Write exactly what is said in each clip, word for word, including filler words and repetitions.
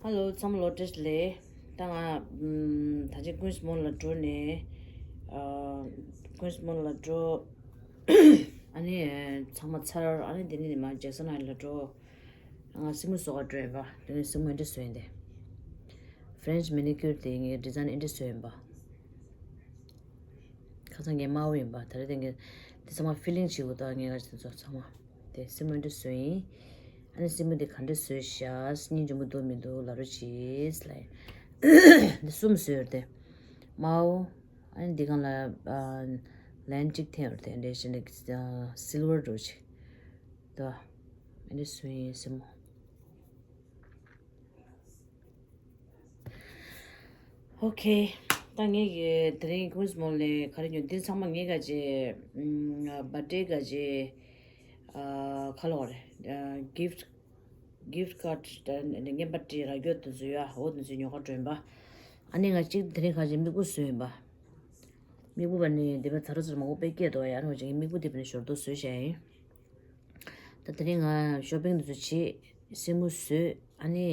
ཧེ་ལོ། ཚང་མ་ལོ་བཀྲ་ཤིས་བདེ་ལེགས། ད་ང་ད་ཅི་ཀུན་སི་མོལ་ལ་འགྲོ་ནས། ཨ། ཀུན་སི་མོལ་ལ་འགྲོ། ཨ་ནི་ཚང་མ་ཚར། ཨ་ནི་དེ་ནས་མར་ཇེག་སན་ཧའེཊ་ལ་འགྲོ། ང་སེན་མོ་བཟོ་ག་འགྲོ་ཡིན་པ། དེ་ནས་སེན་མོ་འདི་བཟོས་ཡིན་ཏེ། ཧྥ་རེན་ཆི་མེ་ནི་ཀུར་དེ་ངས་ཌི་ཛའིན་འདི་བཟོས་ཡིན་པ། ཁ་སང་ངའི་དམར་པོ་ཡིན་པ། ད་རེས་དེ་ངས་དེ་ཚང་མ་ཕི་ལིང་བྱེད་དགོས། ད་ངས་ག་ཚོད་ཚང་མ་དེ་སེན་མོ་འདི་བཟོས་ཡིན། ཨ་ནི་སེན་མོ་འདི་ག་འདྲ་བཟོས་ཤག་སྙིང་རྗེ་མོ་འདུག་མི་འདུག་ལབ་རོགས་གྱིས་ལབ་ཡིན། འདི་གསུམ་བཟོས་ཡོད་དེ། དམར་པོ། ཨ་ནི་འདི་སྒང་ལ་ཨ་ལན་གཅིག་འཐེན་ཡོད་དེ། འདྲ་བྱས་ནས་སིལ་ཝར་འདྲ་ཅིག་ད་ཨ་ནི་བཟོས་ཡིན་སེན་མོ། ཨོ་ཁེ། ད་ངས་ཀྱི་དེ་རིང་ཀུན་སི་མོལ་ནས་ག་རེ་ཉོས། འདི་ཚང་མ་ངས་ག་ཅེ་ཨམ་བར་ཐ་ཌེ་ག་ཅེ་ཨ་ཁ་ལོ་རེད། ཨ་གིཕ་ཊི་གིཕ་ཊི་ཀར་ཌི་ད་རྔན་པ་སྤྲད་རག་རྒྱུ་དེ་ཚོ་ཡ། འོ་དེ་ཚོ་ཉོ་ག་འགྲོ་ཡིན་པ། ཨ་ནི་ང་གཅིག་དེ་རིང་ག་ཅེ་མིག་དཔེ་བཟོས་ཡིན་པ། མིག་དཔེ་བ་ནི་འདི་པ་ཚ་ར་ཚ་ར་མང་པོ་དཔེ་སྐྱེས་འདུག་ཡ། ཨ་ནི་ང་ཅིག་མིག་དཔེ་འདི་པ་ནི་ཞོར་དུ་བཟོས་བཞག་ཡིན། ད་དེ་རིང་ང་ཤོ་པིང་འདི་ཚོ་བྱེད། སེན་མོ་བཟོས། ཨ་ནི་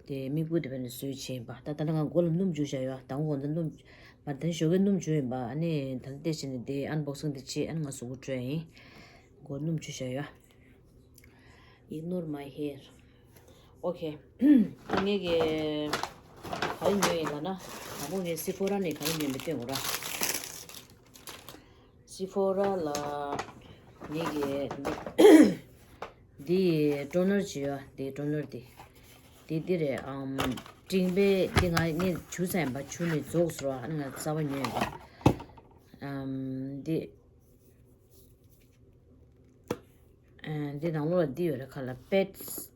དེ་མིག་དཔེ་དེ་བས་ནས་བཟོས་བྱས་པ། ད་ད་ལྟ་ང་མགོ་ལ་སྣུམ་བྱུགས་བཞག་ཡོད། དང་པོ་འོ་ད་སྣུམ་མ་དེ་ཞོགས་ཀས་སྣུམ་བྱུགས་ཡིན་པ། ཨ་ནི་ད་ལྟ་དེ་བྱས་ནས་དེ་ཨན་བོག་སིང་དེ་བྱེད། ཨ་ནི་ང་གཟུགས་པོ་འཁྲུད་ཡིན། མགོ་སྣུམ་བྱུགས་བཞག་ཡོད། Ignore my hair. ཨོ་ཁེ། ད་ངས་ཀྱི་ག་རེ་ཉོས་ཡིན་ལབ་ན། དང་པོ་ངས་སི་ཕོ་ར་ནས་ག་རེ་ཉོས་མིན་སྟོན་དགོས་ར། སི་ཕོ་ར་ལ་ངས་ཀྱི་འདི་འདི་ཊོ་ནར་བྱས་ཡོད། འདི་ཊོ་ནར་འདི། འདི་འདི་རེད། ཨམ་སྤྲིང་པའི་འདི་ང་ངས་བྱུགས་ཚར་ཡིན་པ། བྱུགས་ནས་རྫོགས་སོང་ར། ཨ་ནི་ང་གསར་པ་ཉོས་ཡིན་པ། ཨམ་འདི། ཨ་འདི་ནང་ལོགས་ལ་འདི་ཡོད་རེད། ཁ་ལ་པེད་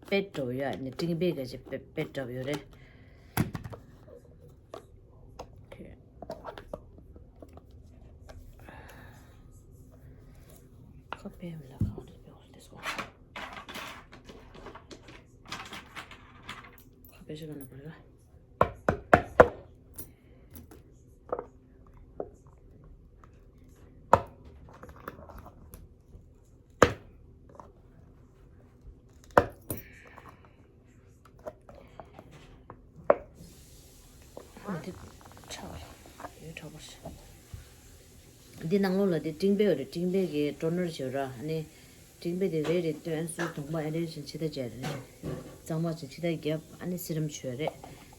པེད་འདྲ་བོ་ཡོད། ནི་སྤྲིང་པའི་ག་ཅེ་པེད་པེད་འདྲ་བོ་ཡོད་རེད། ཁ་པེད་མི་ལ་ཁ་འདི་པེད་འོ་དེ་སོ། ཁ་པེད་ཤི་ག་ན་པར་ག་འདི་ཁྲག་ཡོད་ཁྲག་པོ་ཞིག་འདི་ནང་ལོགས་ལ་འདི་སྤྲིང་པའི་ཡོད་རེད། སྤྲིང་པའི་གི་ཊོ་ནར་ཞིག་ཡོད་ར། ཨ་ནི་སྤྲིང་པའི་དེ་རེ་རེ་བཏོན། ཨ་ནི་སུ་གདོང་པ་ཨ་རེ་བཞིན་ཕྱི་ད་བརྒྱབ་རེད། གཙང་མ་ཞིག་ཕྱི་ད་བརྒྱབ། ཨ་ནི་སི་རམ་བྱོས་རེད།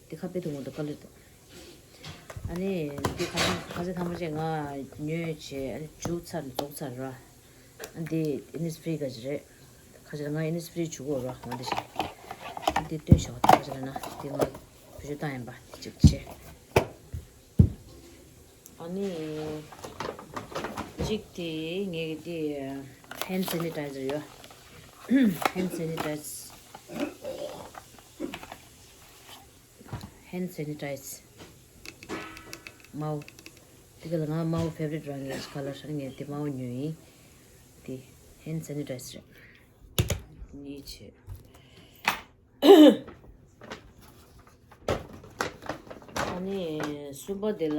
འདི་ཁ་པེ་ཐུང་ངུ་འདུག་ཀ་ལི་འདུག་ཨ་ནི་འདི་ཁ་སང་ཁ་སང་ཐམ་པ་ཅིག་ང་ཉོས་བྱས། ཨ་ནི་བྱུགས་ཚར་རྫོགས་ཚར་ར། ཨ་འདི་ཨིན་ནི་སི་ཕི་རི་ག་ཅི་རེད། ཁ་ཅིག་ལ་ང་ཨིན་ནི་སི་ཕི་རི་བྱུག་གོ་ར། འོ་འདི་ཞིག་འདི་སྟོན་ཞོག་ད་ཁ་ཅིག་ལ་ན་འདི་ང་བེད་སྤྱོད་བཏང་ཡིན་པ་འདི་གཅིག་བྱས། ཨ་ནི་གཅིག་དེ་ངས་ཀྱི་དེ་ཧེན་ཌི་སེ་ནི་ཊའི་ཛར་ཡོད། ཧེན་ཌི་སེ་ནི་ཊའི་ཛར། ཧེན་ཌི་སེ་ནི་ཊའི་ཛར་དམར་པོ། དེ་ག་ལ་ང་དམར་པོ་ཕེ་བ་རི་ཊི་རང་གི་ཁ་ལར་ཧྲ། ངས་དེ་དམར་པོ་ཉོས་ཡིན། དེ་ཧེན་ཌི་སེ་ནི་ཊའི་ཛར་རེད། གཉིས་བྱས། ཨ་ནི་གསུམ་པ་དེ་ལ་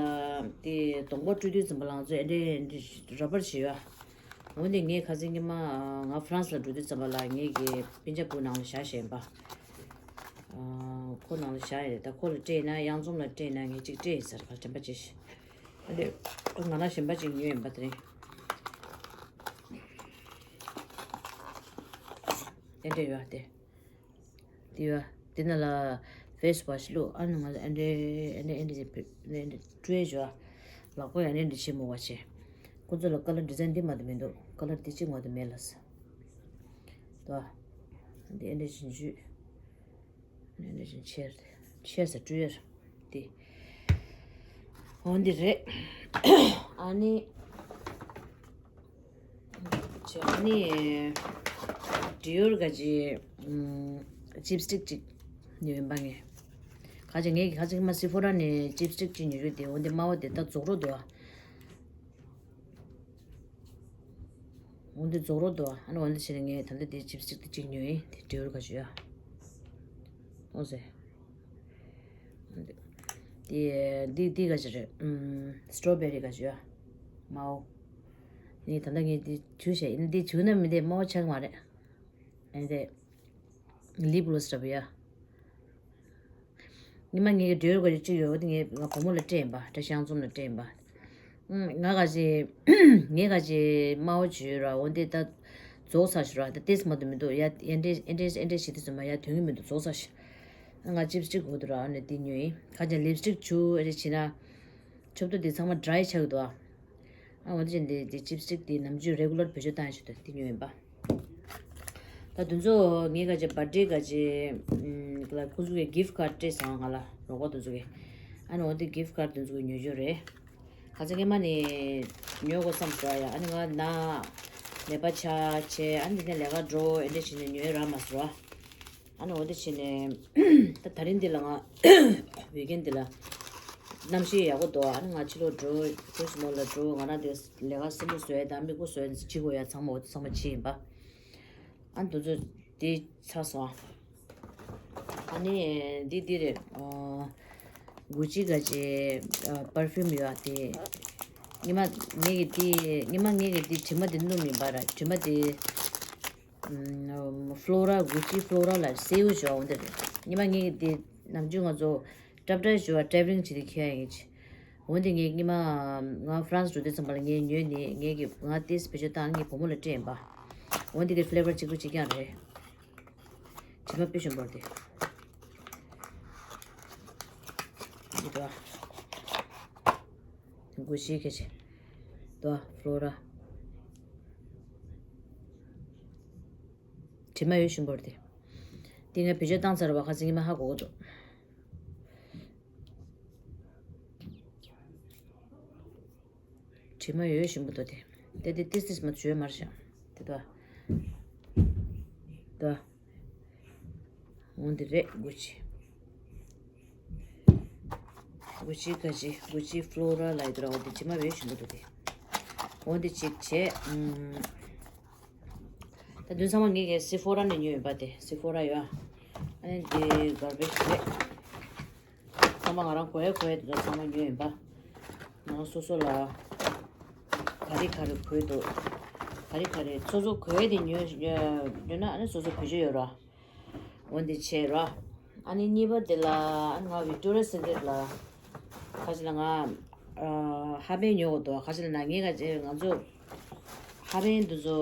དེ་གདོང་པ་བཀྲུ་དུས་ཙམ་པ་ལ་ང་ཚོ་ཨེ་འདྲས་ཨེ་འདྲས་ར་བར་བྱེད་ཡོད། འོ་ནི་ངས་ཁ་སང་ཉི་མ་ང་ཧྥ་རན་སི་ལ་འགྲོ་དུས་ཙམ་པ་ལ་ངས་ཀྱི་སྤུན་ཀྱག་བུ་ནང་ལ་བཞག་བཞག་ཡིན་པ། ཨ་ཁོ་ནང་ལ་བཞག་ཡོད་རེད། ད་ཁོ་ལ་སྤྲད་ན་གཡང་འཛོམས་ལ་སྤྲད་ན་ངས་གཅིག་སྤྲད་ཡིན་ཟེར་ག་དྲན་པ་བྱེད་ཤིག་ཨ་ནི་ང་རང་གཞན་པ་ཅིག་ཉོས་ཡིན་པ་དེ་རིང་། ཨེ་འདྲས་ཡོད་དེ། དེ་ཡོད། དེ་ནང་ལ་ཕེ་སི་ཝ་ཤི་བླུགས། ཨ་ནི་ང་ཚོ་ཨེ་འདྲས་ཨེ་འདྲས་ཨེ་འདྲས་ཨེ་འདྲས་བཀྲུས་བྱས། ལག་པ་ཡང་ཨེ་འདྲས་བྱེད་མི་དགོས་བྱས། ཁོ་ཚོ་ལ་ཀ་ལར་ཌི་ཛའིན་འདི་མ་གཏོགས་མི་འདུག་ཀ་ལར་འདི་གཅིག་མ་གཏོགས་མེད་ལ་ཟེར། དོ། འདི་ཨེ་འདྲས་བྱེད་འཇུས། ཨེ་འདྲས་བྱེད་ཆེར་ཆེར་ཟེར་བཀྲུས་ཡར། འདི། འོ་འདི་རེད། ཨ་ནི། ཅེ་ནི། ཌི་ཡོར་ག་ཅི། ཅིབ་སི་ཊིག་ཅིག་ཉོས་ཡིན་པ་ངས། ཁ་ཅིག་ངས་ཁ་ཅིག་མ་སི་ཕོ་ར་ནས་ཅིབ་སི་ཊིག་ཅིག་ཉོས་རྒྱུ་དེ། འོ་འདི་དམར་པོ་དེ་ད་རྫོགས་རོགས་འདུག་ཨ། འོ་འདི་རྫོགས་རོགས་འདུག་ཨ། ཨ་ནི་འོ་འདི་བྱས་ནས་ངས་ད་ལྟ་དེ་ཅིབ་སི་ཊིག་དེ་གཅིག་ཉོས་ཡིན། དེ་ཌི་ཡོར་ག་ཅི་ཡ། འོ་ཟེ། འདི་འདི་འདི་ག་ཅི་རེད། ཨམ། སི་ཊོ་བེ་རི་ག་ཅི་ཡ། དམར་པོ། ནི་ད་ལྟ་ངས་འདི་བྱུགས་བྱས་ཡིན། འདི་བྱུགས་ན་མི་འདི་དམར་པོ་ཆགས་མ་རེད། ཨེ་འདི་ལིབ་གློ་སི་འདྲ་པོ་ཡ། ཉི་མ་ངེད་ཀྱི་འབྲེལ་བ་གཅིག་ཡོད་པ་དེ་ངས་ང་བུ་མོ་ལ་སྤྲད་ཡིན་པ། བཀྲ་ཤིས་ཨང་ཚོམ་ལ་སྤྲད་ཡིན་པ། ཨུམ། ང་ག་ཅི། ངས་ག་ཅི་དམའ་བོ་བྱོས་ར། འོ་འདི་ད་རྫོགས་ཚར་ཤག་ར། ད་ཏེས་མ་དུ་མི་འདུག་ཡ། ཨེ་འདྲས་ཨེ་འདྲས་ཨེ་འདྲས་ཞིག་དུས་སུ་མ་ཡ་དོན་གྱི་མི་འདུག་རྫོགས་ཚར་ཤག་ང་ལིབ་སི་ཊིག་དགོས་འདུག་ར། ཨ་ནི་འདི་ཉོས་ཡིན། ག་ཅི་ལིབ་སི་ཊིག་བྱུག་ཨེ་འདྲས་བྱས་ན། ཆབ་ཏུ་འདི་ཚང་མ་ཌ་རའི་ཆགས་ཀྱི་འདུག་ཨ། ཨ་འོ་འདི་བཞིན་འདི་འདི་ལིབ་སི་ཊིག་འདི་ནམ་རྒྱུན་རེ་གུ་ལར་བེད་སྤྱོད་བཏང་ཡ་ཞིག་འདུག་འདི་ཉོས་ཡིན་པ། ད་དུས་ཚོད་ངའི་ག་ཅི་བར་ཐི་ཌེ་ག་ཅི་ལ་ཁོང་ཚོ་གི་གིཕ་ཊི་ཀར་སྤྲད་སོང་ང་ལ་རོགས་པ་དུས་ཚོད་གི། ཨ་ནི་འོ་འདི་གིཕ་ཊི་ཀར་དུས་ཚོད་གི་ཉོས་རྒྱུ་རེད། ཁ་ཚ་སྔས་མ་ནས་ཉོ་དགོས་བསམ་སོང་ཡ། ཨ་ནི་ང་ན་ནད་པ་ཆགས་བྱས། ཨ་ནི་འདི་ནས་ལས་ཀ་འགྲོ་ཨེ་འདྲས་བྱས་ནས་ཉོས་རག་མ་སོང་། ཨ་ནི་འོ་དེ་བྱས་ནས་ད་དེ་རིང་འདི་ལ་ང་ཝིག་ཨེན་འདི་ལ་གནམ་གཤིས་ཡག་པོ་འདུག་ཨ་ནི་ང་ཕྱི་ལོགས་འགྲོ། ཁྲིས་མོ་ལ་འགྲོ། ང་རང་དེ་ལས་ཀ་སེམས་པ་བཟོ་ཡ་དང་མིག་དཔེ་བཟོ་ཡ་བྱེད་དགོས་ཡ་ཚང་མ་འོ་དེ་ཚང་མ་བྱས་ཡིན་པ། ཨ་ནི་དུས་ཚོད་དེ་ཚར་སོང་། ཨ་ནི་འདི་འདི་རེད། གུ་ཅི་ག་ཅི་པར་ཕིའུམ་ཡོད་དེ། ཉི་མ་ངེད་ཀྱི་དེ་ཉི་མ་ངེད་ཀྱི་དེ་དྲི་མ་དེ་སྣུམ་ཡིན་པ་ར། དྲི་མ་དེ། ཕློ་ར། གུ་ཅི་ཕློ་ར་ལ་སེའུ་ཞོ་འོ་འདི་རེད། ཉི་མ་ངེད་ཀྱི་དེ་ནམ་རྒྱུན་ང་ཚོ་ཀྲབ་ཀྲབ་ཞོ་ཀྲབ་རིང་བྱེད་དེ་ཁྱེར་ཡིན། འོ་འདི་ངས་ཉི་མ་ང་ཧྥ་རན་སི་འགྲོ་དུས་ཙམ་པ་ལ་ངས་ཉོས་ནས་ངས་ཀྱི་ང་ཏིས་བེད་སྤྱོད་བཏང་། ངའི་བུ་མོ་ལ་སྤྲད་ཡིན་པ། འོ་འདི་གི་ཕླེ་ཝར་གཅིག་པུ་གཅིག་རྐྱང་རེད། དྲི་མ་དཔེ་ཞིམ་པོ་རེད་དེ། འདི་འདུག་ཨ། གུ་ཅི་ག་ཅི་འདུག་ཨ། ཕློ་ར། དྲི་མ་ཡོད་ཞིམ་པོ་རེད་དེ། འདི་ངས་བེད་སྤྱོད་བཏང་ཚར་བ། ཁ་སང་ཉི་མ་ཧ་གོ་གི་འདུག་དྲི་མ་ཡོད་ཞིམ་པོ་འདུག་དེ། དེ་དེ་ཏིས་ཏིས་མ་བྱོས་མར་བཞག་དེ་དོ། དོ། འོ་འདི་རེད། གུ་ཅི། གུ་ཅི་ག་ཅི་གུ་ཅི་ཕློ་ར་ལ་ཡི་དོ་ར། འོ་འདི་དྲི་མ་ཡོད་ཞིམ་པོ་འདུག་དེ། འོ་འདི་གཅིག་བྱས། ཨུམ། ད་དུང་ཚང་མ་ངེད་ཀྱི་སི་ཕོ་ར་ནས་ཉོས་ཡོད་པ་དེ། སི་ཕོ་ར་ཡོད། ཨ་ནི་འདི་གར་བེ་ཇི་རེད། ཚང་མ་ང་རང་གོ་ཡ་གོ་ཡ་དེ་ཚོ་ཚང་མ་ཉོས་ཡིན་པ། ང་རང་སོ་སོ་ལ་ག་རེ་ག་རེ་གོ་ཡ་འདུག་ག་རེ་ག་རེ་སོ་སོ་གོ་ཡ་དེ་ཉོས་ཉོས་ན་ཨ་ནི་སོ་སོ་བེད་སྤྱོད་ཡོད་ར། འོ་འདི་བྱས་ར། ཨ་ནི་གཉིས་པ་དེ་ལ་ཨ་ནི་ང་ཝིག་ཊོ་རི་ཡ་སི་ཀི་རེཊ་ལ་ཁ་ཅིག་ལ་ང་ཨ་ཧ་པན་ཉོ་དགོས་འདུག་ཁ་ཅིག་ལ་ན་ངས་ག་ཅེ་ང་ཚོ་ཧ་པན་འདི་ཚོ་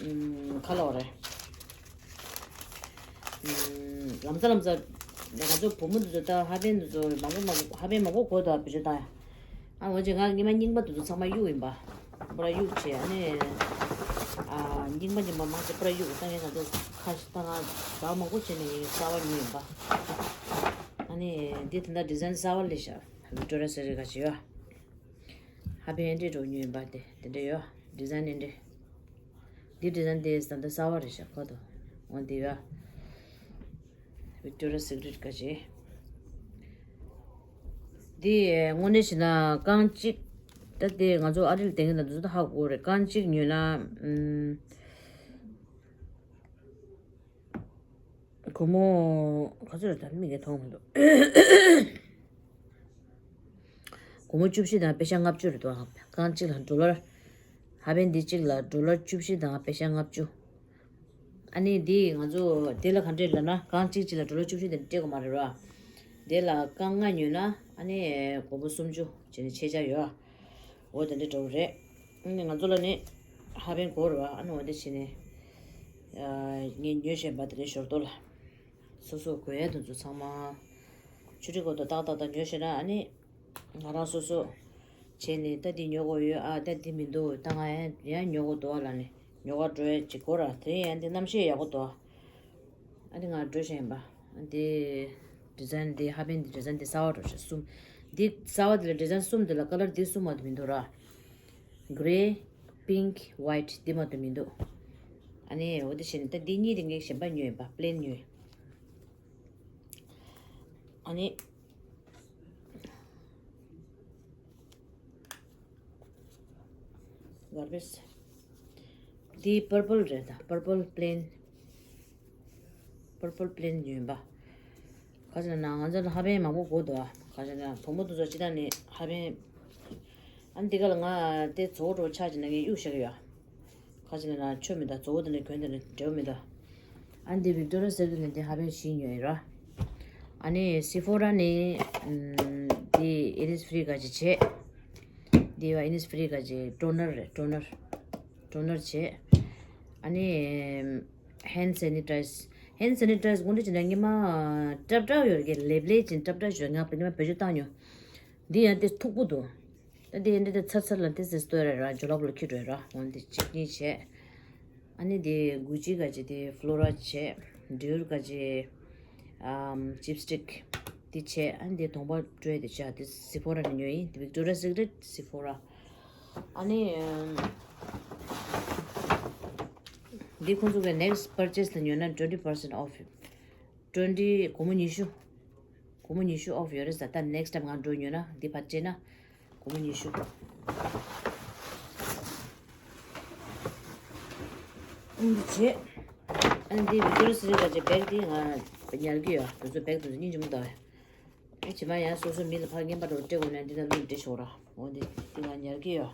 ཨམ་ཁ་ལོ་རེད། ཨམ་ལམ་ས་ལམ་ས་ང་ཚོ་བུ་མོ་འདི་ཚོ་ད་ཧ་པན་འདི་ཚོ་མང་པོ་མང་པོ་ཧ་པན་མང་པོ་གོ་འདུག་བེད་སྤྱོད་བཏང་ཡ། ཨ་འོ་ཅེ་ང་སྔོན་མ་རྙིང་པ་འདི་ཚོ་ཚང་མ་གཡུག་ཡིན་པ། པུ་ར་གཡུག་བྱས། ཨ་ནི་ཨ་རྙིང་པ་རྙིང་པ་མང་ཆེ་པུ་ར་གཡུག་ད་ངས་ང་ཚོ་ཁ་ཤས་ད་ང་ཟ་བ་མང་པོ་བྱས་ནས་ངས་གསར་པ་ཉོས་ཡིན་པ། ཨ་ནི་འདི་ད་ལྟ་ཌི་ཛའིན་གསར་པ་སླེབས་ཤག་ཝིག་ཊོ་རི་ཡ་སི་ཀི་རེཊ་ག་ཅི་ཡོད། ཧ་པན་ཨེ་འདྲས་འདྲ་བོ་ཉོས་ཡིན་པ། དེ་དེ་འདྲས་ཡོད། ཌི་ཛའིན་ཨེ་འདྲས། འདི་ཌི་ཛའིན་དེ་ད་ལྟ་གསར་པ་རེད་ཤག་ཁོ་ཐོ། འོ་འདི་ཡོད། ཝིག་ཊོ་རི་ཡ་སི་ཀི་རེཊ་ག་ཅི། འདི་དངོས་གནས་བྱས་ན་རྐང་གཅིག་ད་དེ་ང་ཚོ་ཨ་རིར་བསྡད་མཁན་དང་འདི་ཚོ་ད་ཧ་གོ་རེད། རྐང་གཅིག་ཉོས་ན་ཨམ། སྒོར་མོ་ག་ཚོད་རེད། ད་མིག་གིས་མཐོང་མི་འདུག་སྒོར་མོ་བཅུ་བཞི་དང་པེ་ཤ་ལྔ་བཅུ་རེད་འདུག་རྐང་གཅིག་ལ་ཌོ་ལར། ཧ་པན་འདི་གཅིག་ལ་ཌོ་ལར་བཅུ་བཞི་དང་པེ་ཤ་ལྔ་བཅུ། ཨ་ནི་འདི་ང་ཚོ་དེ་ལ་ག་འདྲས་ལབ་ན་རྐང་གཅིག་གཅིག་ལ་ཌོ་ལར་བཅུ་བཞི་དེ་འདྲ་སྤྲད་དགོས་མ་རེད་ར། དེ་ལ་རྐང་ལྔ་ཉོས་ན་ཨ་ནི་སྒོར་མོ་སུམ་ཅུ་བྱས་ནས་ཆད་ཆག་ཡོད། འོ་དེ་འདྲ་འདྲ་བོ་རེད། ཨ་ནི་ང་ཚོ་ལ་ནི་ཧ་པན་དགོས་རེད་བ། ཨ་ནི་འོ་དེ་བྱས་ནས་ཨ་ངས་ཉོས་བཞིན་པ་དེ་རེད། ཞོར་དུ་ལ་སོ་སོ་དགོས་ཡ་དེ་ཚོ་ཚང་མ་ཆུ་ཊི་སྒོ་དང་ཏག་ཏག་ཏག་ཉོས་བཞག་ན་ཨ་ནི་ང་རང་སོ་སོ་བྱས་ནས་ད་འདི་ཉོ་དགོས་ཡོད། ཨ་ད་འདི་མི་འདུག་ད་ང་ཡང་ཡང་ཉོ་དགོས་འདུག་ཨ་ལབ་ནས་ཉོ་ག་འགྲོ་ཡ་ཅིག་དགོས་ར། དེ་ཡང་འདི་གནམ་གཤིས་ཡག་པོ་འདུག་ཨ་ནི་ང་འགྲོ་བཞིན་ཡིན་པ། འདི་ཌི་ཛའིན་འདི་ཧ་པན་འདི་ཌི་ཛའིན་འདི་གསར་པ་འགྲོ་བཞིན་གསུམ། འདི་གསར་པ་འདི་ལ་ཌི་ཛའིན་གསུམ་འདི་ལ་ཀ་ལར་འདི་གསུམ་མ་གཏོགས་མི་འདུག་ར། གྷི་རེ། པིང་ཀི། ཝའིཊ་འདི་མ་གཏོགས་མི་འདུག་ཨ་ནི་འོ་དེ་བྱས་ནས་ད་འདི་གཉིས་དེ་ངས་གཞན་པ་ཉོས་ཡིན་པ། པི་ལེན་ཉོས། ཨ་ནི་གར་བེཇ། འདི་པར་པལ་རེད་ད། པར་པལ་པི་ལེན། པར་པལ་པི་ལེན་ཉོས་ཡིན་པ། ག་ཟེར་ན་ང་ཚོ་ལ་ཧ་པན་མང་པོ་དགོས་འདུག་ཨ། ག་ཟེར་ན་བུ་མོ་དེ་ཚོ་སྤྱིར་བཏང་ནས་ཧ་པན། ཨ་ནི་འདི་ག་ལ་ང་དེ་བཙོག་འགྲོ་ཆགས་ཀྱི་ན་ངས་གཡུག་བཞག་གི་ཡོད། ག་ཟེར་ན་ཆོ་མི་འདུག་བཙོག་དེ་ནས་གྱོན་དེ་ནས་འབྲེལ་བ་མི་འདུག་ཨ་ནི་འདི་ཝིག་ཊོ་རི་ཡ་སི་ཀི་རེཊ་ནས་འདི་ཧ་པན་བཞི་ཉོས་ཡིན་ར། ཨ་ནི་སི་ཕོ་ར་ནི་ཨམ་འདི་Innisfree ག་ཅི་བྱས། འདི་བ་Innisfree ག་ཅི་ཊོ་ནར་རེད། ཊོ་ནར། ཊོ་ནར་བྱས། ཨ་ནི་ཧེན་སེ་ནི་ཊའི་ཛར། ཧེན་སེ་ནི་ཊའི་ཛར་དགོངས་འགྲེལ་བྱས་ན་སྔོན་མ་ཊབ་ཊབ་ཡོད་རེད། ལེབ་ལེབ་ཅན་ཊབ་ཊབ་ཞོ་ང་སྔོན་མ་བེད་སྤྱོད་བཏང་མྱོང་། འདི་ཡང་དེ་མཐུག་པོ་འདུག་ད་དེ་འདྲ་དེ་ཚར་ཚར་ལ་དེ་ཟེར་སྟོད་རེད་ར། ཇོ་ལག་ལ་ཁྱེར་འགྲོ་ར། འོན་ཏེ་གཅིག་གཉིས་བྱས། ཨ་ནི་དེ་Gucci ག་ཅི་དེ་ཕློ་ར་བྱས། Dior ག་ཅི་ཨམ་ལིབ་སི་ཊིག་དེ་བྱས། ཨ་ནི་དེ་གདོང་པ་སྤྲོས་དེ་བྱས། དེ་སི་ཕོ་ར་ནས་ཉོས་ཡིན། དེ་Victoria's Secret། སི་ཕོ་ར། ཨ་ནི་ཨམ་འདི་ཁོང་ཚོ་གི་next purchase ལ་ཉོས་ན་twenty percent off། twenty སྒོར་མོ་ཉི་ཤུ། སྒོར་མོ་ཉི་ཤུ་off ཡོད་རེད་ཟེར། ད་next time ང་འགྲོ་ཉོས་ན་འདི་ཕར་སྤྲད་ན་སྒོར་མོ་ཉི་ཤུ། འདི་བྱས། ཨ་ནི་འདི་Victoria's Secret ག་ཅི་བེག་འདི་ང་ཉར་གི་ཡོད། དེ་ཚོ་བེག་དེ་ཚོ་སྙིང་རྗེ་མོ་འདུག་ཨེ། ཕྱི་མ་ཡང་སོ་སོ་མི་ལ་ཕར་རྔན་པ་འདྲ་བོ་སྤྲད་དགོས་ན་འདི་ནང་བླུགས་སྤྲད་ཤོག་ར། འོ་འདི་འདི་ང་ཉར་གི་ཡོད།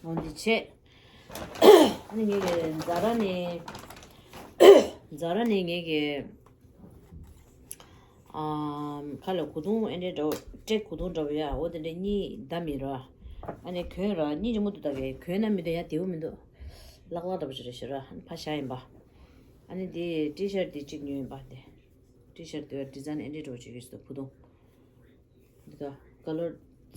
འོ་འདི་བྱས། ཨ་ནི་ངས་ཀྱི་ཛ་ར་ནས་ཛ་ར་ནས་ངས་ཀྱི་ཨམ་ཁ་ལ་གོས་ཐུང་ཨེ་འདྲའི་འདྲ་བོ། སྤྲེག་གོས་ཐུང་འདྲ་བོ་ཡ། འོ་དེ་འདྲ་གཉིས་བདམས་ཡིན་ར། ཨ་ནི་གྱོན་ར་སྙིང་རྗེ་མོ་འདུག་ད་གས་གྱོན་ན་མི་འདུག་ཡ། བདེ་པོ་མི་འདུག་ལག་ལག་འདྲ་བོ་ཞིག་རེད་ཤག་ར། ཨ་ནི་ཕར་བཞག་ཡིན་པ། ཨ་ནི་དེ་ཊི་ཤར་དེ་གཅིག་ཉོས་ཡིན་པ། དེ་ཊི་ཤར་དེ་ཌི་ཛའིན་ཨེ་འདྲའི་འདྲ་བོ་ཅིག་ཡོད་ཤག་འདུག་བུ་ཐུང་། འདི་ག་ཀ་ལར་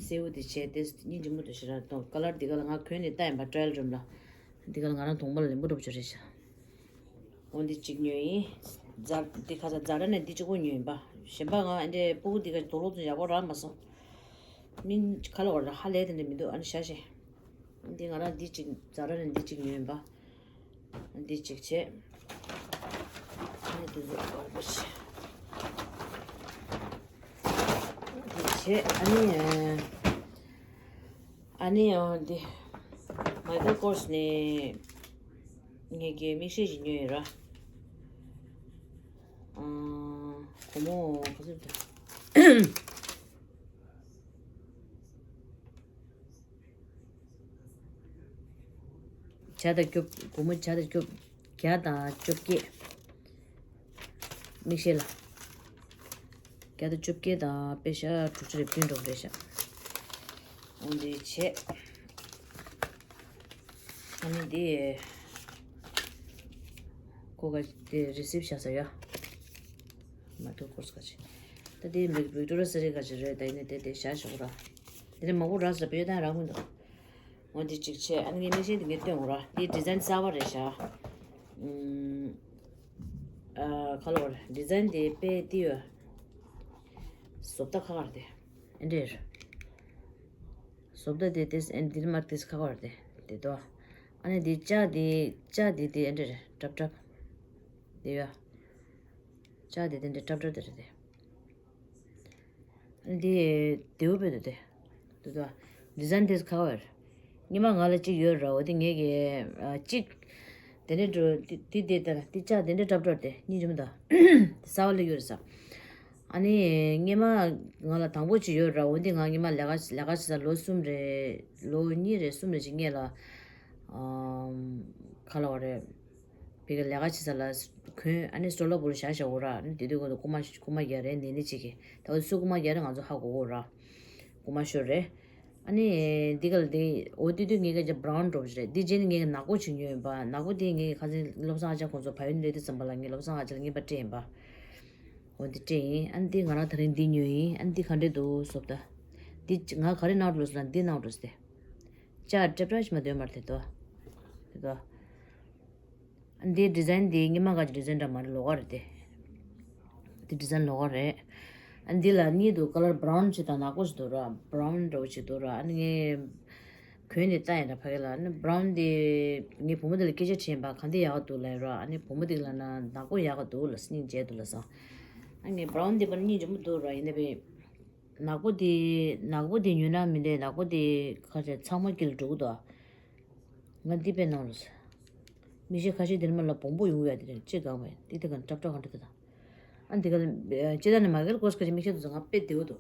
སེར་པོ་དེ་བྱས་ཏེ་སྙིང་རྗེ་མོ་དེ་ཞེ་དྲག་མཐོང་། ཀ་ལར་འདི་ག་ལ་ང་གྱོན་ནས་བལྟས་ཡིན་པ། ཊ་ར་ཡལ་རུམ་ལ། འདི་ག་ལ་ང་རང་གདོང་པ་ལ་ལེན་པོ་འགྲོ་བྱེད་རེད་ཤག་འོ་འདི་གཅིག་ཉོས་ཡིན། ཛ་འདི་ཁ་ས་ཛ་ར་ནས་འདི་གཅིག་པོ་ཉོས་ཡིན་པ། གཞན་པ་ང་ཨེ་འདྲའི་སྤུ་གུ་འདི་ག་དུག་ལོག་ཚོ་ཡག་པོ་རག་མ་སོང་། མིན་ཁ་ལོ་བར་ཧ་ལས་དེ་འདྲ་མི་འདུག་ཨ་ནི་ཤ་ཤེ། འདི་ང་རང་འདི་གཅིག་ཛ་ར་ནས་འདི་གཅིག་ཉོས་ཡིན་པ། འདི་གཅིག་བྱས། ཨ་ནི་དེ་ཚོ་ཨོ་བྱས། འདི་བྱས། ཨ་ནི་ཨ་ནི་ཨ་འདི་མའི་ཀལ་ཀོར་སི་ནས་ངས་ཀྱི་མིག་ཤེལ་ཞིག་ཉོས་ཡོད་ར། ཨ་སྒོར་མོ་ག་ཚོད་འདུག་བརྒྱ་དང་སྐྱོབ། སྒོར་མོ་བརྒྱ་དང་སྐྱོབ། བརྒྱ་དང་བཅོ་བརྒྱད། མིག་ཤེལ་ལ། བརྒྱ་དང་བཅོ་བརྒྱད་དང་པེ་ཤ་དྲུག་ཅུ་རེ་བདུན་འགྲོ་གི་རེད་ཤག་འོ་འདི་བྱས། ཨ་ནི་འདི་ཁོ་ག་དེ་རི་སིབ་བཞག་ས་ཡ། མ་ཐུག་ཀོར་སི་ག་ཅི། ད་དེ་མི་བི་ཀྲོ་ར་སི་རི་ག་ཅི་རེད། ད་ཡིན་ན་དེ་དེ་བཞག་ཞོག་ར། དེ་ནས་མང་པོ་རག་ས་བེད་དང་རག་མི་འདུག་འོ་འདི་གཅིག་བྱས། ཨ་ནི་ངས་མིག་ཤེལ་འདི་ངས་སྟོན་འོ་ར། འདི་ཌི་ཛའིན་གསར་པ་རེད་ཤག་ཨ་ཁ་ལོ་རེད། ཌི་ཛའིན་འདི་དཔེ་འདི་ཡོད། བཟོ་ལྟ་ཁ་ཁར་དེ་ཨེ་འདྲེར། བཟོ་ལྟ་དེ་དེ་ཨེ་འདིར་མར་དེ་ཁ་ཁར་དེ་དེ་དོ། ཨ་ནི་འདི་ལྕགས་འདི་ལྕགས་འདི་དེ་ཨེ་འདྲེར་ཀྲབ་ཀྲབ་དེ་ཡོད། ལྕགས་འདི་དེ་འདྲེ་ཀྲབ་ཀྲབ་དེ་རེད་དེ། འདི་དེའུ་བོད་དུ་དེ། དུ་དུ། ཌི་ཛའིན་དེ་ཁ་བར། སྔོན་མ་ང་ལ་གཅིག་ཡོད་ར། འོ་དེ་ངས་ཀྱི་ཨ་གཅིག་དེ་འདྲ་འགྲོ། དེ་དེ་དེ་དེ་ལྕགས་དེ་འདྲ་ཀྲབ་ཀྲབ་དེ་སྙིང་རྗེ་མོ་དང་། གསར་པ་ལ་ཡོད་རེད་ས། ཨ་ནི་སྔོན་མ་ང་ལ་དང་པོ་གཅིག་ཡོད་ར། འོ་དེ་ང་སྔོན་མ་ལས་ཀ་ལས་ཀ་བྱེད་ས་ལོ་གསུམ་རེད། ལོ་གཉིས་རེད་གསུམ་རེད་ཅིག་སྔོན་ལ། ཨམ་ཁ་ལོ་རེད། བི་ག་ལས་ཀ་བྱེད་ས་ལ་གོན། ཨ་ནི་སི་ཊོར་ལ་བུ་རུ་བཞག་བཞག་འོ་ར། ཨ་ནི་དེ་དུས་ཀོ་ཏོ་རྐུ་མ་རྐུ་མ་རྒྱག་རེད། ནེ་ནེ་གཅིག་གིས་ད་འོ་སུ་རྐུ་མ་རྒྱག་རེད་ང་ཚོ་ཧ་གོ་གོ་ར། རྐུ་མ་ཤོར་རེད། ཨ་ནི་འདི་ག་ལ་དེ་འོ་དེ་དུས་ངས་ཀྱི་བྷ་རའུན་འགྲོ་བཞིན་རེད། འདི་རྗེས་ནི་ངས་ཀྱི་ནག་པོ་ཅིག་ཉོས་ཡིན་པ། ནག་པོ་དེ་ངས་ཀྱི་ཁ་སང་བློ་བཟང་ཨ་ཅག་ཁོང་ཚོ་བལ་ཡུལ་སླེབས་དུས་ཙམ་པ་ལ་ངས་བློ་བཟང་ཨ་ཅག་ལ་རྔན་པ་སྤྲད་ཡིན་པ། འོ་འདི་སྤྲད་ཡིན། ཨ་ནི་འདི་ང་རང་ད་རིང་འདི་ཉོས་ཡིན། ཨ་ནི་འདི་ག་འདྲས་འདུག་བཟོ་ལྟ། འདི་ང་ག་རེ་ནང་འགྲོ་སོང་ན་འདི་ནང་འགྲོ་སྟེ། ལྕགས་ཀྲབ་ཀྲབ་ཞིག་མ་འདོན་མར་དེ་དོ། དེ་དོ། འདིའི་ཌི་ཛའིན་འདི་སྔོན་མ་ག་ཅིག་ཌི་ཛའིན་འདྲ་མ་རེད། ལོགས་ཀ་རེད་དེ། འདི་ཌི་ཛའིན་ལོགས་ཀ་རེད། ཨ་འདི་ལ་གཉིས་འདུག་ཀ་ལར་བྷ་རའུན་ཅིག་དང་ནག་པོ་ཞིག་འདུག་ར། བྷ་རའུན་འདྲ་བོ་ཅིག་འདུག་ར། ཨ་ནི་ངས་གོན་ནས་བལྟ་ཡིན་ར་ཕ་གི་ལ། ཨ་ནི་བྷ་རའུན་འདི་ངས་བུ་མོ་འདི་ལ་སྐད་ཆ་དྲིས་ཡིན་པ། གང་འདི་ཡག་ག་འདུག་ལབ་ར། ཨ་ནི་བུ་མོ་འདི་ལབ་ན་ནག་པོ་ཡག་ག་འདུག་ལབ། སྙིང་རྗེ་འདུག་ལབ་སོང་། ཨ་ངས་བྷ་རའུན་འདི་པར་སྙིང་རྗེ་མོ་འདུག་ར། ཡིན་ནའི་པས། ནག་པོ་དེ་ནག་པོ་དེ་ཉོས་ན་མི་འདྲ། ནག་པོ་དེ་ཁ་ཤས་ཚང་མ་དཀྱིལ་འགྲོ་གི་འདུག་ང་འདི་དཔེ་ནང་ལོ། མིག་ཤེལ་ཁ་ཤས་དེ་ནི་མ་ལ་བོང་བུ་ཡོང་ཡ་དེ་རེད། ཅི་གང་བས་དེ་དེ་གང་ཀྲབ་ཀྲབ་གང་འདྲ་དེ་དང་། ཨ་འདི་ག་ལ་ཅི་ད་ནི་མ་གེར་ཀོས་ཁ་ཤས་མིག་ཤེལ་དུ་ང་དཔེ་བདེ་བོ་འདུག་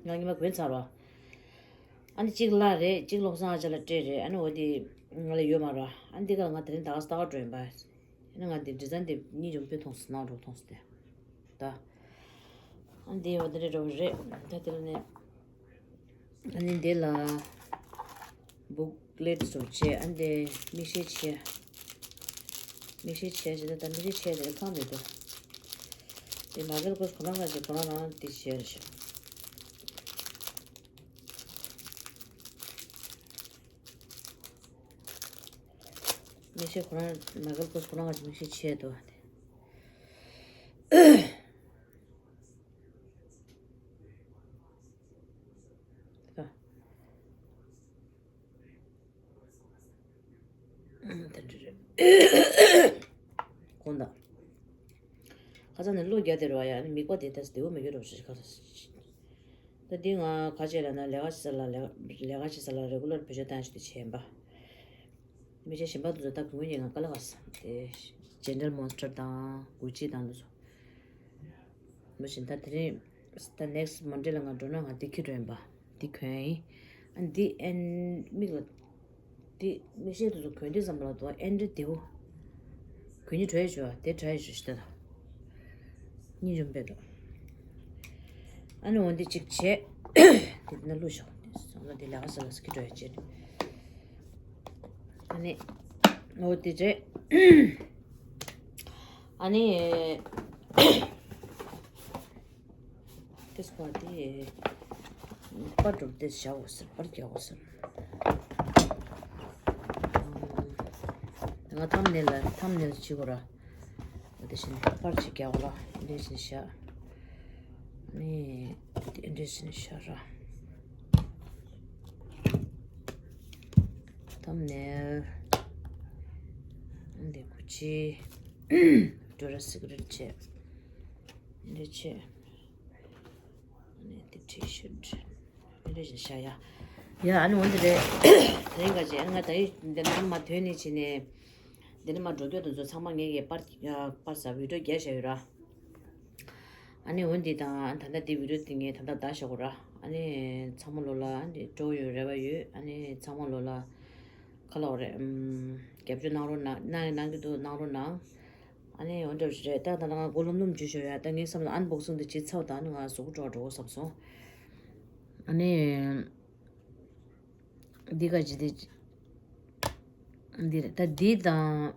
ང་ཉི་མ་གོན་ཚར་བ། ཨ་ནི་གཅིག་ལ་རེད། གཅིག་བློ་བཟང་ཨ་ཅག་ལ་སྤྲད་རེད། ཨ་ནི་འོ་དེ་ང་ལ་ཡོད་མ་ར། ཨ་འདི་ག་ལ་ང་དེ་རིང་ད་ག་ལྟ་ག་འགྲོ་ཡིན་པ། ཡིན་ན་ང་འདི་ཌི་ཛའིན་དེ་གཉིས་ཀྱང་དཔེ་མཐོང་སོང་། ནང་འགྲོ་མཐོང་སོང་དེ། ད། ཨ་འདི་འོ་དེ་འདྲ་རེད། ད་དེ་ལ་ནས་ཨ་ནི་འདི་ལ་བུག་ལེཊ་སུ་བྱས། ཨ་འདི་མིག་ཤེལ་ཆེ། མིག་ཤེལ་ཆེ་ཟེར་ད་མིག་ཤེལ་ཆེ་ཟེར་ཁག་མི་འདུག་དེ་མ་གལ་ཀོས་ཁོ་རང་ག་ཅིག་ཁོ་རང་རང་དེ་བྱས་རེད་ཤག་མིག་ཤེལ་ཁོ་རང་མ་གལ་ཀོས་ཁོ་རང་ག་ཅིག་མིག་ཤེལ་ཆེ་འདུག་དེ་འདྲ་རེད། དགོངས་དག་ཁ་སང་ནས་གློ་རྒྱག་དེ་རུ་བ་ཡ་ནི་མིག་པ་དེ་ད་བདེ་བོ་མི་འགྱུར་རོ་ཞེས་ཁ་སང་། ད་འདི་ང་ཁ་ཆེ་ལ་ན་ལས་ཀ་བྱེད་ས་ལ་ལས་ལས་ཀ་བྱེད་ས་ལ་རེ་གུ་ལར་བེད་སྤྱོད་བཏང་ཞིག་ཏུ་བྱས་ཡིན་པ། མི་ཆེ་གཞན་པ་དུ་ཚོ་ད་གུང་ཡིན་ང་ཀ་ལ་ག་ས་དེ་ཇེ་ནེ་རལ་མོན་སི་ཊར་དང་གུ་ཅི་དང་དུ་ཚོ། མ་བྱིན་ད་དེ་རིང་ད་ནེག་སི་མོན་ཌེ་ལ་ང་འགྲོ་ན་ང་འདི་ཁྱེར་འགྲོ་ཡིན་པ། འདི་གོན་ཡིན། ཨ་འདི་ཨེན་མིག་ལ་འདི་མིག་ཤེལ་དུ་ཚོ་གོན་དུས་ཙམ་ལ་དུ་ཨེན་འདྲི་དེའུ་གོན་ཉི་གྲོ་ཡ་ཞུ་བ་དེ་གྲ་ཡ་ཞུ་ཞིག་ད་ད་གཉིས་འཇོམས་པས་འགྲོ། ཨ་ནི་འོ་འདི་གཅིག་བྱས། དེ་ན་ལུས་ཤོག་ཙམ་ལ་འདི་ལས་ཀ་ས་ལ་སི་ཁྱེར་འགྲོ་ཡ་བྱས། ཨ་ནི་འོ་དེ་རེད། ཨ་ནི། དེ་སྐོར་དེ་པར་སྒྲུབ་དེ་བྱ་འོ་ཟེར་པར་རྒྱག་འོ་ཟེར། ང་ཐམ་ནེལ་ལ་ཐམ་ནེལ་བྱེད་དགོས་ར། དེ་བཞིན་པར་ཅིག་རྒྱག་ར་འདྲེ་བཞིན་བྱ། ནི་དེ་འདྲེ་བཞིན་བྱ་ར། ཐམ་ནེལ། འདི་གུ་ཅི། ཌོ་ར་སི་ཀི་རེཊ་བྱས། འདི་བྱས། ཨ་ནི་དེ་ཊི་ཤར་ཊི། འདི་འདྲ་ཞིག་བཞག་ཡ། ཡ་ཨ་ནི་འོན་ཏེ་རེད། དེ་རིང་ག་ཅིག་ཨ་ནི་ང་ད་ཡིན་འདི་ནང་མ་ཐོན་ནས་ཕྱིན་ནས། འདི་ནས་མ་འགྲོ་རྒྱུ་དེ་ཚོ་ཚང་མ་ངས་ཀྱི་པར་པར་ཟ་བི་ཌིའོ་རྒྱག་བཞག་ཡོད་ར། ཨ་ནི་འོན་ཏེ་དང་ད་ལྟ་འདི་བི་ཌིའོ་དེ་ངས་ད་ལྟ་བདག་བཞག་གོ་ར། ཨ་ནི་ཚང་མ་ལོ་ལ་ཨ་ནི་སྤྲོ་ཡོད་རེ་བ་ཡོད། ཨ་ནི་ཚང་མ་ལོ་ལ་ཁ་ལོག་རེད། ཨམ། རྒྱབ་སྐྱོར་གནང་རོགས་གནང་གནང་གནང་གི་འདུག་གནང་རོགས་གནང་། ཨ་ནི་འོ་འདྲ་རེད། ད་ད་ང་མགོ་ལོམ་ལོམ་འཇུ་ཤོར་ཡ། ད་ངས་བསམ་ན་ཨན་བོག་སིང་དེ་བྱེད་ཚར་ད་ནི་ང་གཟུགས་པོ་སྤྲོ་བ་འགྲོ་གོ་བསམ་སོང་། ཨ་ནི་འདི་ག་ཅི་དེ་འདི་རེད། ད་འདི་དང་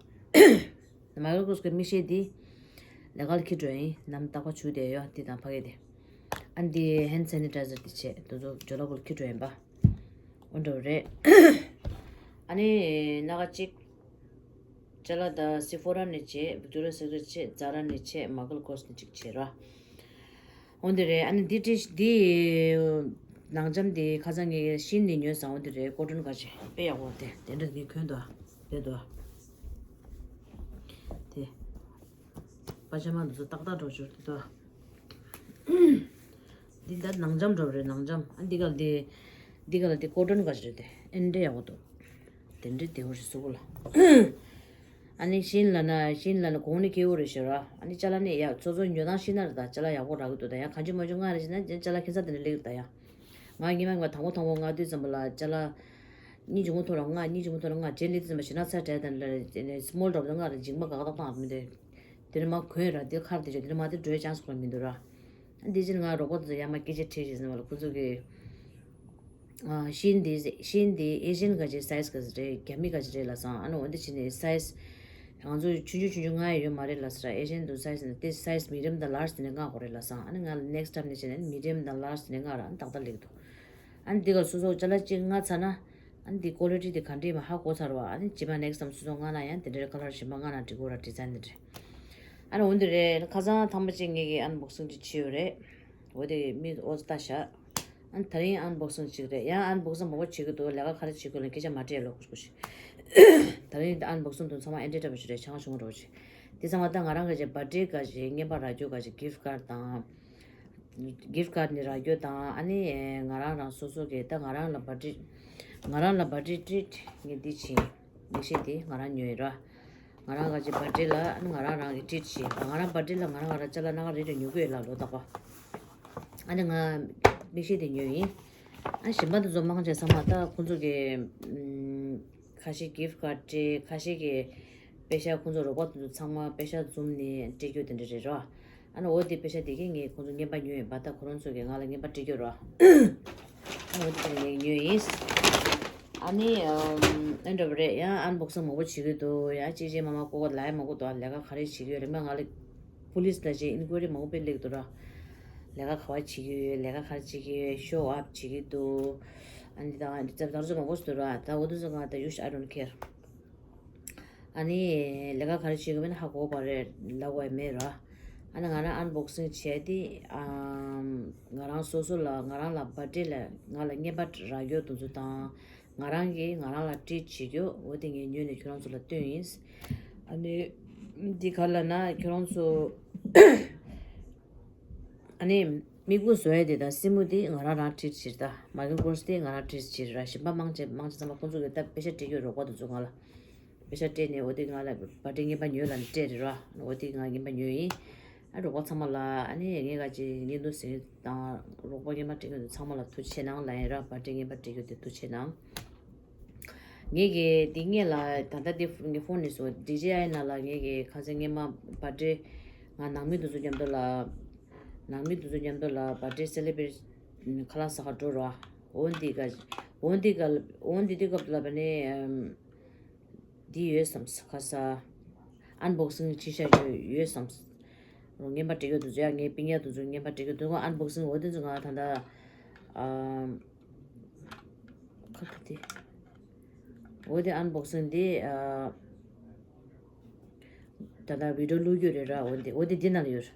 མ་ཡོར་ཀོས་ཀྱི་མིག་ཤེལ་འདི་ལས་ཀ་ལ་ཁྱེར་འགྲོ་ཡིན། ནམ་རྟག་པ་བྱུག་བསྡད་ཡོད། འདི་དང་ཕ་གི་དེ། ཨ་འདི་ཧེན་ཌི་སེ་ནི་ཊའི་ཛར་འདི་བྱས་དུ་ཚོ་ཇོ་ལ་གུར་ཁྱེར་འགྲོ་ཡིན་པ། འོ་འདྲ་རེད། ཨ་ནི་སྣ་ཁ་གཅིག་ཅ་ལག་ད་སི་ཕོ་ར་ནས་བྱས། བིག་ཏོ་རི་ཡ་སི་ཀི་རེཊ་བྱས། ཛ་ར་ནས་བྱས། མ་གལ་ཀོས་ནས་གཅིག་བྱས་ར། འོ་འདི་རེད། ཨ་ནི་འདི་ཏི་འདི་ནང་འཇམ་འདི་ཁ་སང་ངས་ཤིན་ནས་ཉོས་སོང་། འོ་འདི་རེད། ཀོ་ཊོན་ག་ཅིག་དཔེ་ཡག་པོ་དེ་དེ་འདྲ་ངས་གོན་འདུག་དེ་འདུག་དེ། པ་ཇ་མ་འདི་ཚོ་ཏག་ཏག་འགྲོ་ཞོར་དུ་དོ། འདི་ད་ནང་འཇམ་འགྲོ་རེད་ནང་འཇམ། ཨ་འདི་ག་ལ་འདི་འདི་ག་ལ་འདི་ཀོ་ཊོན་ག་ཞིག་རེད་དེ། ཨེ་འདྲ་ཡག་པོ་འདུག་དེ་འདྲ་བདེ་བོ་རེད་གཟུགས་པོ་ལ། ཨ་ནི་ཤིན་ལ་ན་ཤིན་ལ་ན་གོང་ནས་སྐྱེ་བོ་རེད་ཤོད་ར། ཨ་ནི་ཅ་ལག་ནི་ཡག་ཚོ་ཚོ་ཉོ་སྟངས་ཤིན་ན་རེད། ད་ཅ་ལག་ཡག་པོ་རག་གི་འདུག་ད་ཡང་གང་ཅི་མ་བྱུང་ང་རེད་ཤེ་ན་ཅ་ལག་ཁྱད་མཚར་དེ་འདྲ་སླེབས་ད་ཡང་། ང་སྔོན་མ་ང་དང་པོ་དང་པོ་ང་དུས་ཙམ་པ་ལ་ཅ་ལག་གཉིས་བྱུང་ཐོག་ལ་ང་གཉིས་བྱུང་ཐོག་ལ་ང་རྗེས་ལེ་དུས་ཙམ་པ་ཞེ་ན་ཚ་དྲན་དང་ལ་སི་མོལ་ཊོག་ང་ར་འཇིགས་མ་དགག་དང་མི་འདུག་དེ་རིང་མ་གོན་ར་དེ་ཁར་དེ་ཆོ་དེ་རིང་མ་དེ་འགྲོའི་ཅང་སུ་ལ་མི་འདུག་ར། འདི་ཕྱིར་ང་རོགས་པ་དེ་ཚོ་ཡར་མར་སྐད་ཆ་དྲིས་རེད་ཟེར་བ་ལ་ཁོ་ཚོ་གིས། ཤིན་འདི་ཤིན་འདི་ཨེ་ཤན་ག་ཅེ་སའི་ཛི་ག་ཅེ་རེད། རྒྱ་མི་ག་ཅེ་རེད་ལབ་སོང་། ཨ་ནི་འོ་འདི་ཕྱིན་ནས་སའི་ཛི་ང་ཚོ་ཆུང་ཆུང་ཆུང་ཆུང་ང་ཡོད་མ་རེད་ལབ་སོང་། ཨེ་ཤན་དུ་སའི་ཛི་ནི་དེ་སའི་ཛི་མི་ཌི་ཡམ་དང་ལར་ཛི་དེ་ནས་མངགས་དགོས་རེད་ལབ་སོང་། ཨ་ནི་ང་ལ་ནེག་སི་ཊའིམ་ནས་བྱས་ནས་མི་ཌི་ཡམ་དང་ལར་ཛི་དེ་ནས་མངགས་ར། ཨ་ནི་ཏག་ཏག་སླེབས་འདུག་ཨ་ནི་འདི་ག་སོ་སོ་ཅ་ལག་གཅིག་མངགས་ཚར་ན། ཨ་ནི་འདི་ཀོ་ལི་ཊི་དེ་ག་འདྲ་ཡིན་མ་ཧ་གོ་ཚར་བ། ཨ་ནི་རྗེས་མ་ནེག་སི་ཊའིམ་སོ་སོ་མངགས་ན་ཡང་དེ་འདྲའི་ཁ་ལར་གཞན་པ་མངགས་ན་འགྲིག་གོ་ར། ཌི་ཛའིན་དེ་འདྲ། ཨ་ནི་འོ་འདི་རེད། ཁ་སང་ཐེངས་མ་གཅིག་ངེད་ཀྱིས་ཨན་བོག་སིང་ཅིག་བྱས་ཡོད་རེད། འོ་དེ་མི་ཨོ་ཙི་ལྟ་ཤག་ཨ་ནི་དེ་རིང་ཨན་བོག་སིང་ཅིག་རེད། ཡང་ཨན་བོག་སིང་མང་པོ་བྱེད་ཀྱི་འདུག་ལས་ཀ་ག་རེ་བྱེད་དགོས་ལ་སྐད་ཆ་མ་དྲིས་ལོ་ཁུ་ཁུ་ཞིག་དེ་རིང་ཨན་བོག་སིང་དུ་ཚང་མ་ཨེ་འདྲ་འདྲ་པོ་ཞིག་རེད། ཆང་ཆུང་འགྲོ་ཞིག་དེ་ཚང་མ་ད་ང་རང་གི་ཅིག་བར་ཐི་ཌེ་ག་ཅིག་རྔན་པ་རག་རྒྱུ་ག་ཅིག་གིཕ་ཊི་ཀར་དང་། གིཕ་ཊི་ཀར་ནི་རག་རྒྱུ་དང་། ཨ་ནི་ང་རང་རང་སོ་སོ་གི་ད་ང་རང་ལ་བར་ཐི་ཌེ་ང་རང་ལ་བར་ཐི་ཌེ་ཊི་རིཊ་ངས་འདི་བྱིན། མིག་ཤེལ་འདི་ང་རང་ཉོས་ཡིན་ར། ང་རང་ག་ཅིག་བར་ཐི་ཌེ་ལ་ཨ་ནི་ང་རང་རང་གི་ཊི་རིཊ་བྱིན། ང་རང་བར་ཐི་ཌེ་ལ་ང་རང་ང་རང་ཅ་ལག་སྣ་ཁ་རེ་རེ་ཉོ་གི་ཡོད་ལ་ལོ་རྟག་པ། ཨ་ནི་ང་མིག་ཤེལ་འདི་ཉོས་ཡིན། ཨ་གཞན་པ་འདི་ཚོ་མང་ཆེ་ཚང་མ་ད་ཁོང་ཚོ་གི་ཨམ། ཁ་ཤས་གིཕ་ཊི་ཀར་སྤྲད། ཁ་ཤས་ཀྱིས་པེ་ཤག་ཁོང་ཚོ་རོགས་པ་དེ་ཚོ་ཚང་མ་པེ་ཤག་འཛོམས་ནས་སྤྲད་རྒྱུ་དེ་འདྲ་རེད་ར། ཨ་ནི་འོ་དེ་པེ་ཤ་དེ་གི་ངས་ཁོང་ཚོ་རྔན་པ་ཉོས་ཡིན་པ། ད་ཁོ་རང་ཚོ་གིས་ང་ལ་རྔན་པ་སྤྲད་རྒྱུ་རོ། ཨ་ནི་འོ་དེ་ངས་ཉོས་ཡིན། ཨ་ནི་ཨེ་འདྲ་བ་རེད། ཡང་ཨན་བོག་སིང་མང་པོ་བྱེད་ཀྱི་འདུག་ཡང་གཅིག་རྗེས་མ་མ་ཀོ་ཀོ་ལ་ཡ་མང་པོ་འདུག་ལས་ཀ་ག་རེ་བྱེད་ཀྱི་ཡོད་རེད། མ་ང་ལ་པུ་ལིས་ད་ཅེ་ཨིན་ཀུ་རི་མང་པོ་དཔེ་སླེབས་འདུག་ར། ལས་ཀ་ག་བ་བྱེད་ཀྱི་ཡོད། ལས་ཀ་ག་རེ་བྱེད་ཀྱི་ཡོད། ཤོ་ཨབ་བྱེད་ཀྱི་འདུག་ཨ་ནི་ད་ང་འདི་ཙམ་ད་རུ་ཚོ་མང་པོ་ཞིག་འདུག་ར། ད་འོ་དུ་ཚོ་ང་ད་ཡུ་ཤ་I don't care། ཨ་ནི་ལས་ཀ་ག་རེ་བྱེད་དགོས་མིན་ཧ་གོ་བ་རེད་ལབ་དགོས་མེད་ར། ཨ་ནི་ང་རང་ཨན་བོག་སིང་བྱས་ཏེ་ཨམ་ང་རང་སོ་སོ་ལ་ང་རང་ལ་བར་ཐི་ཌེ་ལ་ང་ལ་རྔན་པ་རག་རྒྱུ་དེ་ཚོ་དང་། ང་རང་གིས་ང་རང་ལ་ཊྲིཊ་བྱེད་རྒྱུ་འོ་དེ་ངས་ཉོས་ནས་ཁྱོད་རང་ཚོ་ལ་སྟོན་ཡིན། ཨ་ནི་འདི་ག་ལབ་ན་ཁྱོད་རང་ཚོ་ཨ་ནི་མིག་དཔེ་བཟོ་ཡ་དེ་དང་སེན་མོ་དེ་ང་རང་རང་ཊྲིཊ་བྱེད་ད། མ་གི་ཀོར་སི་དེ་ང་རང་ཊྲིཊ་བྱེད་ར། གཞན་པ་མང་ཆེ་མང་ཆེ་ཚང་མ་ཁོང་ཚོ་གི་ད་པེ་ཤ་སྤྲད་རྒྱུ་རོགས་པ་དེ་ཚོ་ང་ལ་པེ་ཤ་སྤྲད་ནས་འོ་དེ་ང་ལ་བར་ཐི་ཌེ་རྔན་པ་ཉོས་ལབ་ནས་སྤྲད་རེད་ར། འོ་དེ་ང་རྔན་པ་ཉོས་ཡིན། ཨ་རོགས་པ་ཚང་མ་ལ་ཨ་ནི་ངས་ག་ཅིག་བརྙན་ཐུང་ཟིན་དང་རོགས་པ་རྔན་པ་སྤྲད་མཁན་དེ་ཚང་མ་ལ་ཐུགས་རྗེ་ཆེ་གནང་ལབ་ཡིན་ར། བར་ཐི་ཌེ་རྔན་པ་སྤྲད་རྒྱུ་དེ་ཐུགས་རྗེ་ཆེ་གནང་། ངས་གི་འདི་སྔོན་ལ་ད་ལྟ་འདི་ངའི་ཕོན་ནས་སོ་ཌི་ཇེ་ཨའི་ནང་ལ་ངས་གི་ཁ་སང་སྔོན་མ་བར་ཐི་ཌེ་ང་ནང་མི་དེ་ཚོ་མཉམ་དུ་ལ་ནང་མི་དེ་ཚོ་མཉམ་དུ་ལ་བར་ཐི་ཌེ་སེ་ལེ་བྷི་རེཊ་ཁ་ལག་ཟ་ག་འགྲོ་ར། འོ་འདི་ག་འོ་འདི་ག་འོ་འདི་དུས་སྐབས་ལ་བ་ནི་ཨམ། འདི་ཡོད་བསམ་ས་ཁ་ས། ཨན་བོག་སིང་བྱེད་བཞག་རྒྱུ་ཡོད་བསམ་ས། རོ་རྔན་པ་སྤྲད་རྒྱུ་དེ་ཚོ་ཡ་ངའི་སྤུན་ཀྱག་དེ་ཚོ་རྔན་པ་སྤྲད་རྒྱུ་དེ་ཚོ་ཨན་བོག་སིང་འོ་དེ་ཚོ་ང་ད་ལྟ་ཨམ། ཁ་ཁ་དེ། འོ་དེ་ཨན་བོག་སིང་དེ་ཨ། ད་ལྟ་བི་ཌི་ཡོ་བླུག་རྒྱུ་རེད་ར། འོ་དེ་འོ་དེ་འདི་ནང་ལ་ཡོད་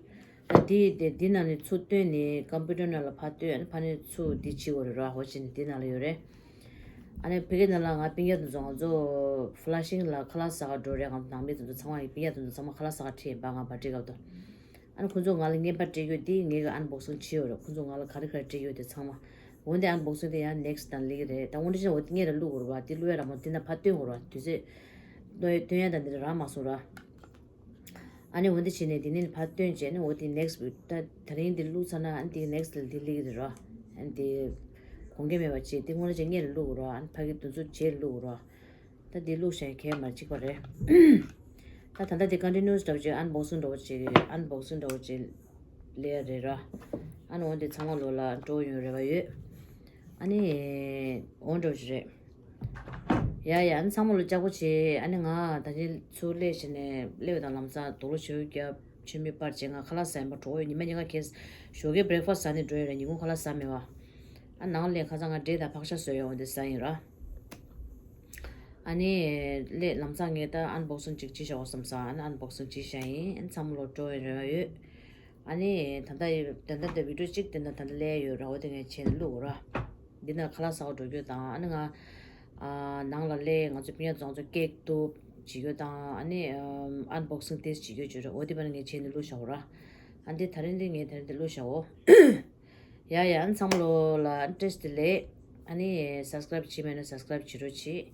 ར། ད་དེ་དེ་འདི་ནང་ནས་ཚུར་བཏོན་ནས་ཀམ་པུ་ཊར་ནང་ལ་ཕར་བཏོན། ཨ་ནི་ཕར་ནས་ཚུར་འདི་བྱེད་དགོས་རེད་ར། འོ་བྱས་ནས་འདི་ནང་ལ་ཡོད་རེད། ཨ་ནི་ཕ་གི་ནང་ལ་ང་སྤུན་ཀྱག་དེ་ཚོ་ང་ཚོ་ཕ་ལ་ཤིང་ལ་ཁ་ལག་ཟ་ག་འགྲོ་རེད། ང་ཚོ་ནང་མི་དེ་ཚོ་ཚང་མ་ཡི་སྤུན་ཀྱག་དེ་ཚོ་ཚང་མ་ཁ་ལག་ཟ་ག་ཁྲིད་ཡིན་པ། ང་བར་ཐི་ཌེ་སྐབས་དུ། ཨ་ནི་ཁོང་ཚོ་ང་ལ་རྔན་པ་སྤྲད་རྒྱུ་དེ་ངས་གི་ཨན་བོག་སིང་བྱས་ཡོད་རེད། ཁོང་ཚོ་ང་ལ་ག་རེ་ག་རེ་སྤྲད་ཡོད་དེ་ཚང་མ། འོན་ཏེ་ཨན་བོག་སིང་དེ་ཡང་ནེག་སི་ཊི་དང་ལེགས་རེད། ད་འོན་ཏེ་ཅང་འོ་དེ་སྔོན་ལ་བླུག་དགོས་རེད་བ། དེ་བླུག་ཡ་ར་མ་འདི་ན་ཕར་བཏོན་དགོས་རེད་བ། དུས་ཚོད་བཏོན་ཡ་དང་འདི་ར་མ་སོང་ར། ཨ་ནི་འོ་འདི་བྱས་ནས་འདི་ནས་ཕར་བཏོན་བྱས་ནས་འོ་དེ་ནེག་སི་ཊི་ད་ད་རིང་འདི་བླུགས་ཚར་ན་ཨ་ནི་དེ་ནེག་སི་ཊི་ལ་འདི་སླེབས་ཀྱི་རེད་ར། ཨ་ནི་དེ་གོང་གི་མེད་པ་བྱས་དེ་སྔོན་ལ་ཅིག་སྔོན་ལ་བླུགས་ར། ཨ་ནི་ཕ་གི་དུས་ཚོད་བྱས་བླུགས་ར། ད་འདི་བླུགས་བྱས་གས་མ་གཅིག་པ་རེད། ད་ད་ལྟ་འདི་ཀོན་ཊི་ནིའུ་སི་འདྲ་བོ་ཅིག་ཨན་བོག་སིང་འདྲ་བོ་ཅིག་ཨན་བོག་སིང་འདྲ་བོ་ཅིག་ལས་རེད་ར། ཨ་ནི་འོ་འདི་ཚང་མ་ལོ་ལ་འགྲོ་ཡོང་རེ་བ་ཡོད། ཨ་ནི་འོ་འདྲ་བོ་ཅིག་རེད། ཡ་ཡ། ཨ་ནི་ཚང་མ་ལོ་ལྕགས་པོ་བྱེད། ཨ་ནི་ང་ད་ཅི་ཚུར་སླེབས་བྱས་ནས་སླེབས་དང་ལམ་སང་དུག་ལོག་ཞོ་རྒྱབ་མཆོད་མེ་སྤར་བྱས་ང་ཁ་ལག་ཟ་ཡིན་པ་གྲོགས་ཡོད། ཉི་མ་ཉིན་ག་གས་ཞོགས་ཀས་བྷི་རེག་ཕ་སི་ཊི་ཟ་ནས་འགྲོ་ཡོད་རེད། ཉིན་གུང་ཁ་ལག་ཟ་མེད་བ། ཨ་ནང་སླེབས་ཁ་སང་ང་འབྲས་དང་ཕག་ཤ་བཟོས་ཡོད། འོ་འདི་ཟ་ཡིན་ར། ཨ་ནི་སླེབས་ལམ་སང་ངས་ད་ཨན་བོག་སིང་ཅིག་བྱེད་བཞག་འོ་བསམ་ས། ཨ་ནི་ཨན་བོག་སིང་བྱེད་བཞག་ཡིན། ཨ་ནི་ཚང་མ་ལོ་འགྲོ་ཡོང་རེ་བ་ཡོད། ཨ་ནི་ད་ལྟ་ཡི་ད་ལྟ་འདི་བི་ཌི་ཡོ་གཅིག་དེ་འདྲ་ད་ལྟ་སླེབས་ཡོད་ར། འོ་དེ་ངས་བྱས་ནས་བླུག་ར། འདི་ན་ཁ་ལག་ཟ་བ་འགྲོ་རྒྱུ་དང་། ཨ་ནི་ང་ཨ་ནང་ལ་སླེབས་ང་ཚོ་སྤུན་ཀྱག་ཚོ་ང་ཚོ་ཀེག་གཏུབ་བྱེད་རྒྱུ་དང་། ཨ་ནི་ཨན་བོག་སིང་ཏེ་སི་བྱེད་རྒྱུ་བྱེད་ར། འོ་དེ་བར་ངས་བྱས་ནས་བླུག་བཞག་འོ་ར། ཨ་འདི་ད་རིང་འདི་ངས་ད་རིང་འདི་བླུག་བཞག་འོ། ཡ་ཡ། ཨ་ནི་ཚང་མ་ལོ་ལ་ཨ་ནི་བཀྲ་ཤིས་བདེ་ལེགས། ཨ་ནི་སབ་སི་ཀ་རེབ་བྱས་མེད་ན་སབ་སི་ཀ་རེབ་བྱེད་རོགས་བྱེད།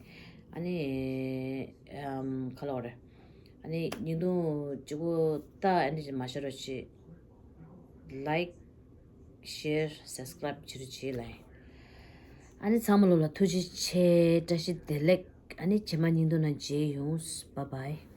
ཨ་ནི་ཨམ་ག་ལབ་དགོས་རེད། ཨ་ནི་བརྙན་ཐུང་གཅིག་པོ་ལྟ་ཨ་ནི་མ་བཞག་རོགས་བྱེད། ལའིཀ་ཤེར་སབ་སི་ཀ་རེབ་བྱེད་རོགས་བྱེད་ལ། ཨ་ནི་ཚང་མ་ལོ་ལ་ཐུགས་རྗེ་ཆེ། བཀྲ་ཤིས་བདེ་ལེགས། ཨ་ནི་རྗེས་མ་བརྙན་ཐུང་ནང་མཇལ་ཡོང་། བཱའི་བཱའི།